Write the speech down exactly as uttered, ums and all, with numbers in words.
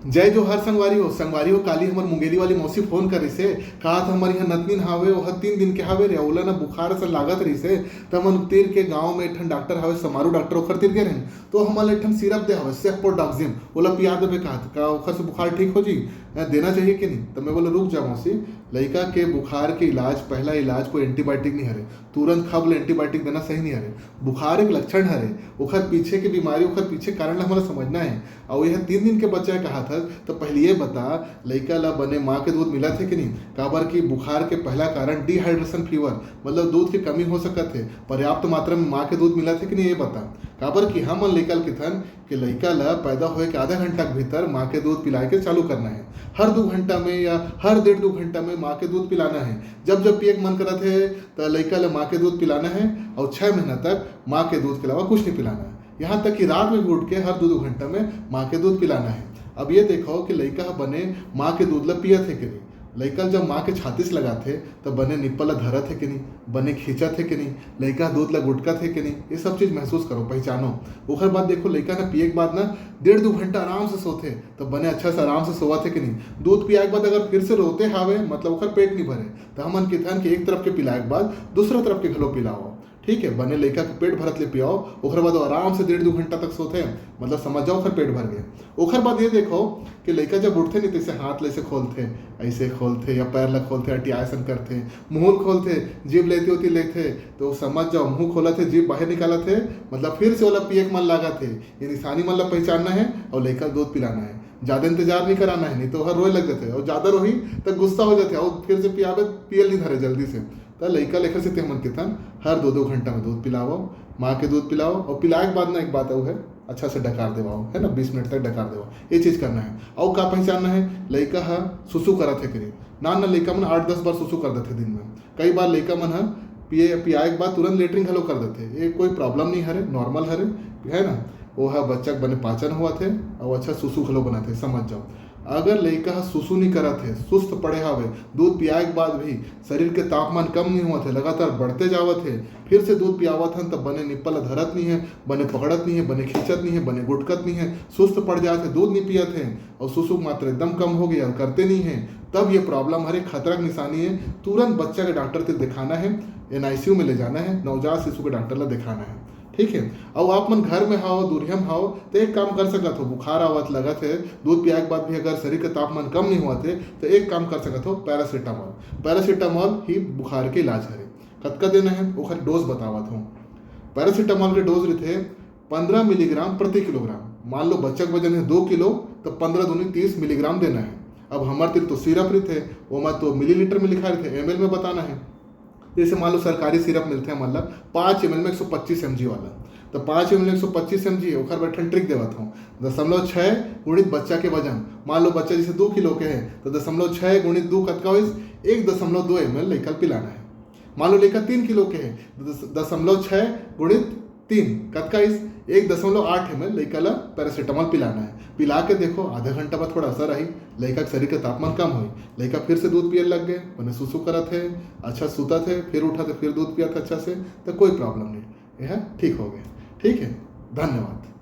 जय जोहार संगवारी हो। संगवारी हो, काली हमर मुंगेली वाली मौसी फोन करिस हे, कहा था हमर यहाँ नतनीन हावे, ओह तीन दिन के हावे रे, ओला ना बुखार से लागत रहिस हे, त हमन तीर के गांव में एक ठन डॉक्टर हावे, समारू डॉक्टर, ओखर तीर गे रहेन, तो हमन ला एक ठन सिरप दे हावे, सेफपोडाक्सिम, ओला पिया देबे कहा था, का ओखर से बुखार ठीक हो जी? अ, देना चाहिए कि नहीं? तो मैं बोला, रुक जा मौसी, लइका के बुखार के इलाज, पहला इलाज कोई एंटीबायोटिक नहीं हरे, तुरंत खा बोले एंटीबायोटिक देना सही नहीं हरे। बुखार एक लक्षण हरे, ओखर पीछे के बीमारी, ओखर पीछे कारण ला हमला समझना है। और यह तीन दिन के बच्चा कहा था, तो पहले ये बता, लइका ला बने माँ के दूध मिलत हे कि नहीं? काबर कि बुखार के पहला कारण डिहाइड्रेशन फीवर, मतलब दूध की कमी हो सकत है। पर्याप्त मात्रा में माँ के दूध मिलत हे कि नहीं, ये बता। काबर कि हमन लइका ल किथन कि लइका ला पैदा होए के आधा घंटा के भीतर माँ के दूध पिलाए के चालू करना है। हर दो घंटा में या हर डेढ़ दो घंटा में माँ के दूध पिलाना है। जब जब पिए के मन करत है, त लइका ला माँ के दूध पिलाना है और छह महीना तक माँ के दूध के अलावा कुछ नहीं पिलाना है। यहाँ तक कि रात में भी उठ के हर दो दो घंटा में माँ के दूध पिलाना है। अब ये देखो कि लइका ह बने माँ के दूध ला पियत है कि नहीं। लइका जब माँ के छाती से लगात है, तो बने निप्पल ला धरत है कि नहीं, बने खींचत है कि नहीं, लइका दूध ला गुटकत है कि नहीं, ये सब चीज महसूस करो, पहचानो। ओकर बाद देखो, लइका ना पिए के बाद ना डेढ़ दो घंटा आराम से सोते, तो बने अच्छा से आराम से सोवत है कि नहीं। दूध पिया के बाद अगर फिर से रोते हावे, मतलब ओकर पेट नहीं भरे, तो हमन किथन कि एक तरफ के पिलाए के बाद दूसरा तरफ के घलो पिलाओ। ठीक है, बने लइका के पेट भरत ले पियाओ, ओकर बाद वो आराम से डेढ़ दो घंटा तक सोते, मतलब समझ जाओ ओकर पेट भर गए। ओकर बाद ये देखो कि लइका जब उठते नहीं, तो ऐसे हाथ ले ऐसे खोलते, ऐसे खोलते या पैर ला खोलते, अटिया ऐसन करते, मुंह खोलते, जीभ लेती होती लेते, तो समझ जाओ मुंह खोलत है, जीभ बाहर निकालत है, मतलब फिर से ओला पिए के मन लागत है। ये निशानी मन ला पहचानना है और लइका दूध पिलाना है। ज्यादा इंतजार नहीं कराना है, नहीं तो हर रोए लग जाते हैं और ज्यादा रोही तो गुस्सा हो जाते हैं और फिर से पियावे, पियल नहीं धरे जल्दी से। तो लइका लेकर से हमन किथन हर दो दो घंटा में दूध पिलाओ, माँ के दूध पिलाओ और पिलाए के बाद ना एक बात और है, अच्छा से डकार देवाओ, है ना, बीस मिनट तक डकार देवाओ, ये चीज करना है। और का पहचानना है, लइका ह सुसु करत है करीब, नान ना लइका मन आठ दस बार सुसु कर देते दिन में। कई बार लइका मन ह पिए पियाए के बाद तुरंत लेटरिन घलो कर देते, ये कोई प्रॉब्लम नहीं हरे, नॉर्मल हरे, है ना। वो ह बच्चा के बने पाचन होवत है और अच्छा सुसु घलो बनत है, समझ जाओ। अगर लइका ह सुसु नहीं करत है, सुस्त पड़े हवे, दूध पियाए के बाद भी शरीर के तापमान कम नहीं होवत है, लगातार बढ़ते जावत है, फिर से दूध पियावत हन, तब बने निप्पल धरत नहीं है, बने पकड़त नहीं है, बने खींचत नहीं है, बने गुटकत नहीं है, सुस्त पड़ जात है, दूध नहीं पियत है और सुसु के मात्रा एकदम कम हो गई और करते नहीं है, तब ये प्रॉब्लम हरे, खतरा के निशानी है। तुरंत बच्चा के डॉक्टर से दिखाना है, एनआईसीयू में ले जाना है, नवजात शिशु के डॉक्टर ला दिखाना है। ठीक है, अब आप मन घर में हाओ, दूरिहा में हाओ, तो एक काम कर सकत हो, बुखार आवत लगत है, दूध पिया के बाद भी अगर शरीर के तापमान कम नहीं होवत है, तो एक काम कर सकत हो, पैरासिटामोल। पैरासिटामोल ही बुखार के इलाज हरे। कतका देना है, ओखर डोज बतावत हूँ। पैरासिटामोल के डोज रहिथे पंद्रह मिलीग्राम प्रति किलोग्राम। मान लो बच्चा के वजन है दो किलो, तो पंद्रह दूनी तीस मिलीग्राम देना है। अब हमर तीर तो सिरप रहिथे, ओमा तो मिलीलीटर में लिखा रहिथे, एमएल में बताना है। जैसे मान लो सरकारी सिरप मिलथे हमन ला पाँच एमएल में एक सौ पच्चीस एमजी वाला, तो पाँच एमएल में एक सौ पच्चीस एमजी, ओखर बर एक ठन ट्रिक देवत हूँ। दशमलव छः गुणित बच्चा के वजन, मान लो बच्चा जैसे दो किलो के है, तो दशमलव छः गुणित दो कतका होइस? एक दशमलव दो एमएल लइका ल पिलाना है। मान लो लइका तीन किलो के है, तो दस-, दशमलव छः गुणित तीन कतका होइस? एक दशमलव आठ एमएल लइका ला पैरासिटामोल पिलाना है। पिला के देखो, आधा घंटा बाद थोड़ा असर आही, लइका के शरीर के तापमान कम होई, लइका फिर से दूध पिए लग गए, बने सुसु करत है, अच्छा सुतत है, फिर उठत है, फिर दूध पियत है अच्छा से, तो कोई प्रॉब्लम नहीं, यह ठीक हो गए। ठीक है, धन्यवाद।